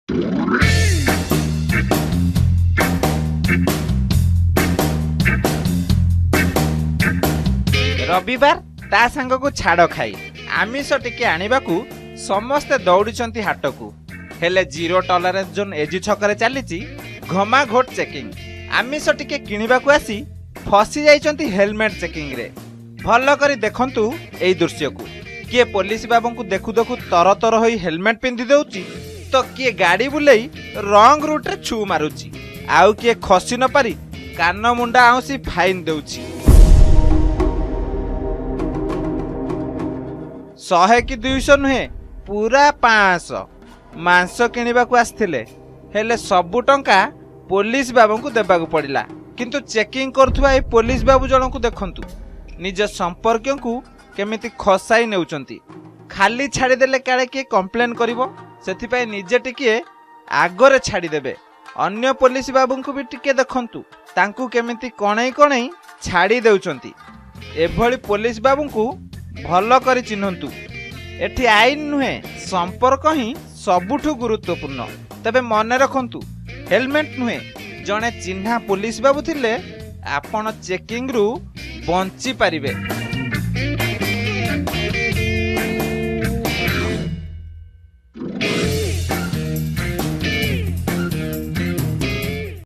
ରବିବାର ତା ସାଙ୍ଗକୁ ଛାଡ଼ ଖାଇ ଆମିଷ ଟିକେ ଆଣିବାକୁ ସମସ୍ତେ ଦୌଡ଼ିଛନ୍ତି ହାଟକୁ। ହେଲେ ଜିରୋ ଟଲରେନ୍ସ ଜୋନ୍ ଏଜି ଛକରେ ଚାଲିଛି ଘମାଘୋଟ ଚେକିଂ। ଆମିଷ ଟିକେ କିଣିବାକୁ ଆସି ଫସି ଯାଇଛନ୍ତି ହେଲମେଟ୍ ଚେକିଂରେ। ଭଲ କରି ଦେଖନ୍ତୁ ଏଇ ଦୃଶ୍ୟକୁ। କିଏ ପୋଲିସ ବାବୁଙ୍କୁ ଦେଖୁ ଦେଖୁ ତରତର ହୋଇ ହେଲମେଟ୍ ପିନ୍ଧି ଦେଉଛି ତ କିଏ ଗାଡ଼ି ବୁଲେଇ ରଙ୍ଗ ରୁଟ୍ରେ ଛୁ ମାରୁଛି, ଆଉ କିଏ ଖସି ନପାରି କାନ ମୁଣ୍ଡା ଆଉଁସି ଫାଇନ୍ ଦେଉଛି। 100 କି 200 ନୁହେଁ, ପୁରା 500। ମାଂସ କିଣିବାକୁ ଆସିଥିଲେ, ହେଲେ ସବୁ ଟଙ୍କା ପୋଲିସ ବାବୁଙ୍କୁ ଦେବାକୁ ପଡ଼ିଲା। କିନ୍ତୁ ଚେକିଂ କରୁଥିବା ଏଇ ପୋଲିସ ବାବୁ ଜଣଙ୍କୁ ଦେଖନ୍ତୁ, ନିଜ ସମ୍ପର୍କୀୟଙ୍କୁ କେମିତି ଖସାଇ ନେଉଛନ୍ତି। ଖାଲି ଛାଡ଼ିଦେଲେ କାଳେ କିଏ କମ୍ପ୍ଲେନ୍ କରିବ, ସେଥିପାଇଁ ନିଜେ ଟିକିଏ ଆଗରେ ଛାଡ଼ିଦେବେ। ଅନ୍ୟ ପୋଲିସ ବାବୁଙ୍କୁ ବି ଟିକେ ଦେଖନ୍ତୁ, ତାଙ୍କୁ କେମିତି କଣେଇ କଣେଇ ଛାଡ଼ି ଦେଉଛନ୍ତି। ଏଭଳି ପୋଲିସ ବାବୁଙ୍କୁ ଭଲ କରି ଚିହ୍ନନ୍ତୁ। ଏଠି ଆଇନ ନୁହେଁ, ସମ୍ପର୍କ ହିଁ ସବୁଠୁ ଗୁରୁତ୍ୱପୂର୍ଣ୍ଣ। ତେବେ ମନେ ରଖନ୍ତୁ, ହେଲମେଟ୍ ନୁହେଁ, ଜଣେ ଚିହ୍ନା ପୋଲିସ ବାବୁ ଥିଲେ ଆପଣ ଚେକିଂରୁ ବଞ୍ଚି ପାରିବେ।